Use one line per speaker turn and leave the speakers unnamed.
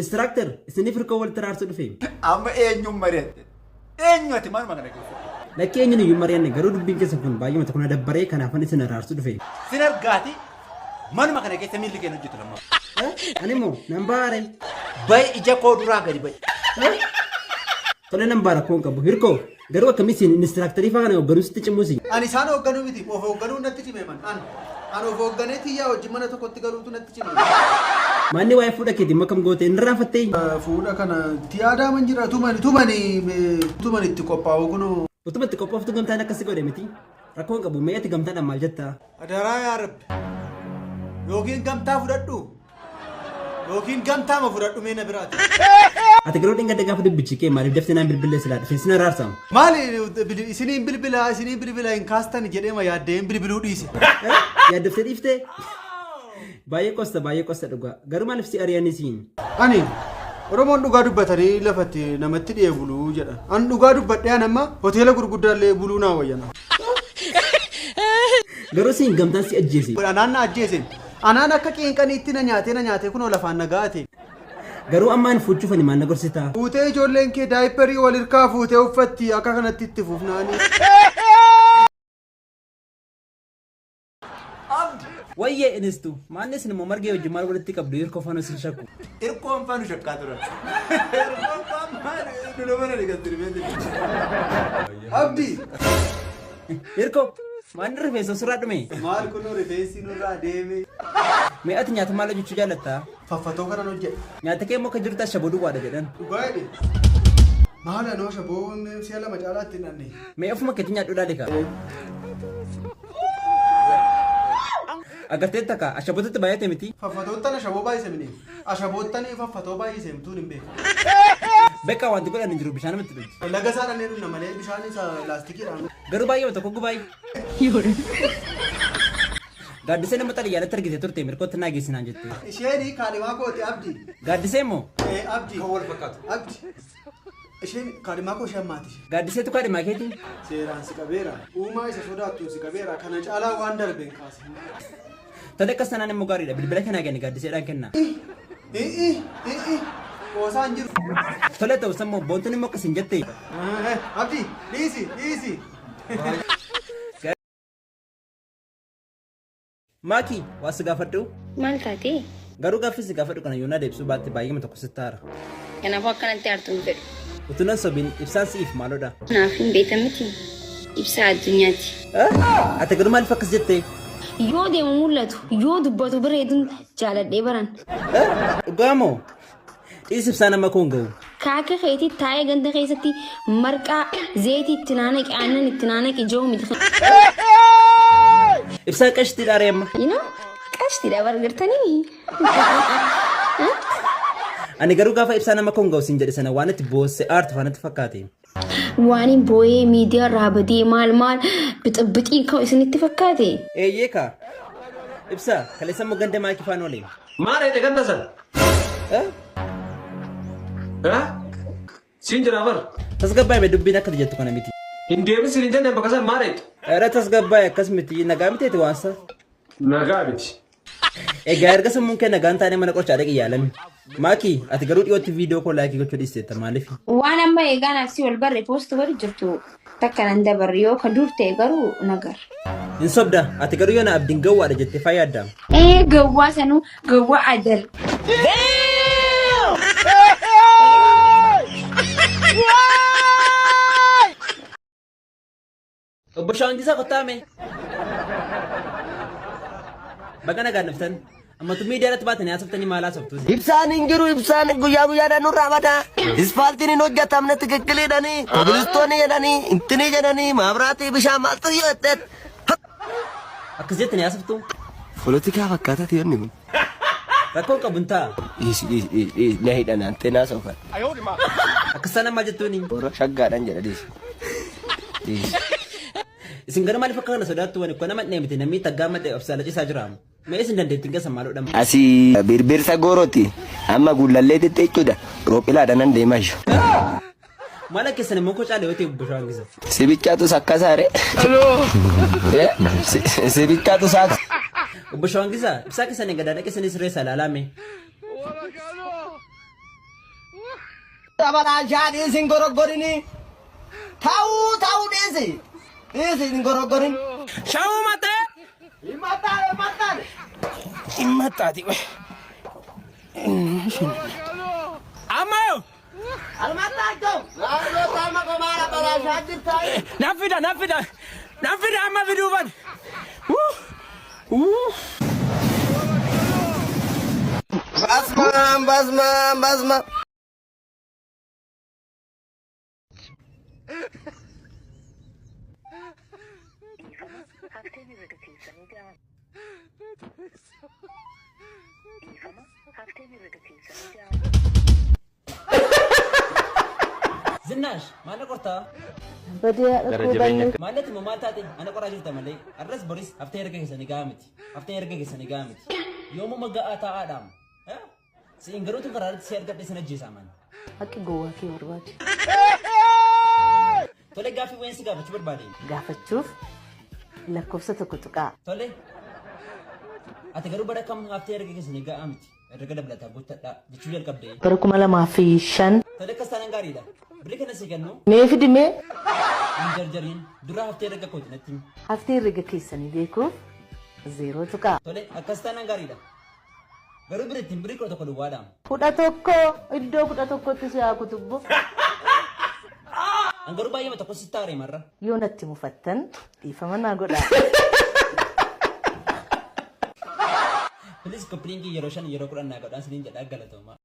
Instructor, isiniif hirkoo walitti araarsuu dhufe.
Amma eenyuun mari'atte? Eenyu ati manuma kana keessa?
Lakkii eenyuun iyyuu hin mari'anne garuu dubbiin keessan kun baay'ee mata kuna dabbaree kanaafan isin araarsuu dhufe.
Sin argaati manuma kana keessa miilli kee hin hojjetu lammaffaa.
Ani immoo nan baare.
Ba'i ija koo duraa gadi ba'i.
Tole nan baara koon qabu. Hirkoo garuu akkamitti inistiraaktarii faa kana hoogganuu sitti cimuusi.
Ani isaan hoogganuu miti of hoogganuu natti cime man. An an of hoogganee tiyyaa wajjin mana tokkotti galuutu natti cime.
Maanni waa'ee fuudha keetii immoo akkam goote hin irraanfattee?
Fuudha kana itti yaadaaman jira tumani tumani tuman itti qophaa'u kunoo.
Utuma itti qophooftu gamtaan akkasi godhe miti. Rakkoo hin qabu mee ati gamtaadhaan maal jetta?
Adaraa yaa Rabbi. Yookiin gamtaa fudhadhu yookiin gamtaama fudhadhu mee na biraati.
Ati garuu dhingadda gaafa dubbichi kee maaliif daftee naan bilbillee silaa dhufeen sin araarsa.
Maali isiniin bilbilaa isiniin bilbilaa hin kaastani jedheema yaaddeen bilbiluu dhiise.
Yaaddoftee dhiiftee? Baay'ee qosta baay'ee qosta dhugaa. Garuu maaliif si ari'anii siin?
Ani Oromoon dhugaa dubbatanii lafatti namatti dhi'ee buluu jedha. An dhugaa dubbadhee an amma hoteela gurguddaallee buluu naa wayyana.
Garuu siin gamtaan si ajjeese.
Anaan na ajjeese. Anaan akka qeenqaniitti na nyaatee na nyaatee kunoo lafaan na ga'ate.
Garuu amma ani fuuchuuf ani maal na gorsitaa?
Fuutee ijoolleen kee daayipparii wal hirkaa fuutee uffatti akka kanatti itti fufnaanii.
Wayyee inistu maanni isin immoo margee wajjin maal walitti qabdu hirkoo faana isin shakku.
Irkoon faanu shakkaa turan. Irkoon faan maal dura mana dhiqatti rifeensi.
Abdi!
Hirkoo maanni rifeensa sirraa dhume.
Maal kunoo rifeensi nurraa deeme.
Mee ati nyaata maal hojjechuu jaallatta?
Faffatoo kanan hojjedha.
Nyaata kee immoo akka jirtu ashaboo duwwaadha jedhan.
Dhugaa jedhe. Maal anoo ashaboo si'a lama caalaatti hin dhanne.
Mee ofuma keetii nyaadhu ilaali kaa. Agartee takka ashabootti baay'ate miti.
Faffatoottan ashaboo baay'ise mini. Ashaboottan faffatoo baay'ise mtuun hin beeku.
Beekaa wanti godhan hin jiru bishaan miti dhugi.
Laga isaa dhannee dhugna malee bishaan isa laastikiidhaan.
Garuu baay'ee tokko gubaay. Gaaddisee nama xalayyaanatti argite turte mirkootti naa geessi naan jette.
Isheen kaadhimaa kooti Abdi.
Gaaddisee immoo
Eh, Abdi.
Kan wal fakkaatu.
Abdi. Isheen kaadhimaa koo ishee ammaati.
gaaddiseetu kaadhimaa keeti.
Seeraan si qabeera. Uumaa isa sodaattuun si qabeera. Kana caalaa waan darbe hin kaasin.
Tole akkas tanaan immoo gaariidha. Bilbila kanaa kenni gaaddiseedhaan kenna.
I'i i'i qoosaan jiru.
Tole ta'us immoo boontuun immoo akkas hin jette.
Eh, Abdi dhiisi dhiisi.
Maakii waa si gaafadhu.
Maal taatee?
Garuu gaaffii si gaafadhu kana yoo na deebisuu baatte baay'eema tokko sitti aara.
Kanaafuu akkanatti aartu hin fedhu.
Utuu nan sobiin ibsaan si'iif maaloodha?
Naaf hin beektan miti. Ibsaa addunyaati.
Ati garuu maaliif akkas jette?
Yoo deemu mul'atu, yoo dubbatu bareedun jaaladhee baran.
Dhugaa moo? Dhiisi ibsaan amma koo hin ga'u.
Kaaka keetii taa'ee ganda keessatti marqaa zeetii itti naanaqi aannan itti naanaqi jiru miti.
Ibsaan qashtii dhaaree amma.
You know? Qashtiidha bargartanii.
Ani garuu gaafa ibsaan amma koo hin ga'u siin jedhe sana waan itti boosse aartu faanatti fakkaate.
Waan hin boo'ee miidiyaa irraa badee maal maal bixibbixiin ka'u isinitti fakkaate.
Eeyyee kaa. Ibsaa kaleessa immoo ganda maakii faana oole.
Maal eedhe ganda san?
Eh?
Eh? Siin jira bar.
Tasgabbaa'e dubbiin akka jettu kana miti.
Hin deemin siin hin jenne bakka san maal eedhe?
Era tasgabbaa'e akkas miti nagaa miti ati waansa.
Nagaa miti.
Egaa erga sammuun kee nagaan taanee mana qorichaa dhaqi yaalami. Maakii ati garuu dhiyootti viidiyoo koo laayikii gochuu dhiisteetta maaliif?
Waan amma eegaa naaf si wal barre poost godhu jirtu takka nan dabarre yoo ka dur ta'e garuu nagar.
Hin sobda ati garuu yoona abdiin gawwaadha jettee faa yaadda.
Ee gawwaa sanuu gawwaa adal.
Obbo Shawangisaa kottaa mee. Baga nagaan dhuftan. Ammatu miidiyaa irratti baatanii haasoftanii maal haasoftu?
Ibsaan hin jiru ibsaan guyyaa guyyaadhaan nurraa bada. Ispaaltiin hin hojjetamne tikikkiliidhanii kobilistoonii jedhanii intinii jedhanii maabiraatii bishaan maaltu yoo jetteet.
Akkas jettanii haasoftu?
Polotikaa fakkaataa ta'e inni kun.
Rakkoon qabu hin ta'a.
Dhiisi dhiisi dhiisi dhiisi na hidhan anteenaa soofan.
Akkas taanaan maal jettuuni?
Warra shaggaadhaan jedha dhiisi. Dhiisi.
Isin garuu maaliif akka kana sodaattu wani kun nama dhee miti namni taggaa madde of saalachiisaa jira. Mee isin dandeettiin keessa maalodha?
Asii birbirsa goorooti amma guullalleetitti jechuudha roophilaadhaan nan deemaa jiru.
Maal keessan immoo koo caale yoo ta'e obbo Shawaangisa.
Si bichaatu sakkasaare. Si bichaatu saaka.
Obbo Shawaangisa ibsaa keessan hin gadaadha keessanii sirreessa ilaalaa mee.
Abalaashaa dhiisi hin goroggorini. Ta'uu ta'uu dhiisi. Dhiisi hin goroggorin.
Shawuu matee.
Himataa himataa.
Himmataati. Amma yoo.
Almattaachoo. Naannoo taama qomaa abalaashaa jirtaa.
Nan fida nan fida nan fida amma fiduufan.
Basmaan basmaan basmaan.
Zinnaash maal na qortaa?
Badee haadha koo baay'ee
Maalatti immoo maal taate ana qoraa jirta malee arras boris haftee erga keessanii gahaa miti. Haftee erga keessanii gahaa miti. Yoomuma ga'aa taa'aadhaam. Si'in garuutu karaa irratti si argadhe sin ajjeesaa man.
Haqqi gowwaa kee barbaade.
Tole gaaffii wayin si gaafachuu barbaade.
Gaafachuuf lakkoofsa tokko tuqaa.
Tole. Ati garuu bara kam haftee erga keessanii ga'aa miti. Herrega dabalataa guuttadhaa jechuu jalqabde.
Bara 2005.
Tole akkas taanaan gaariidha. Birrii kana sii kennu
Mee fidi mee.
hin jarjariin dura haftee herrega kooti natti himi.
Haftee herrega keessanii beekuuf zeeroo tuqaa.
Tole akkas taanaan gaariidha. Garuu bira ittiin birrii 11 duwwaadha.
11 iddoo 11tti si haa kutubbu.
An garuu baay'eema tokko sitti aare marra.
Yoo natti mufattan dhiifama naa godhaa.
Please copy link yeroo 5 yeroo 10 naa godhaan siniin jedhaa galatoomaa.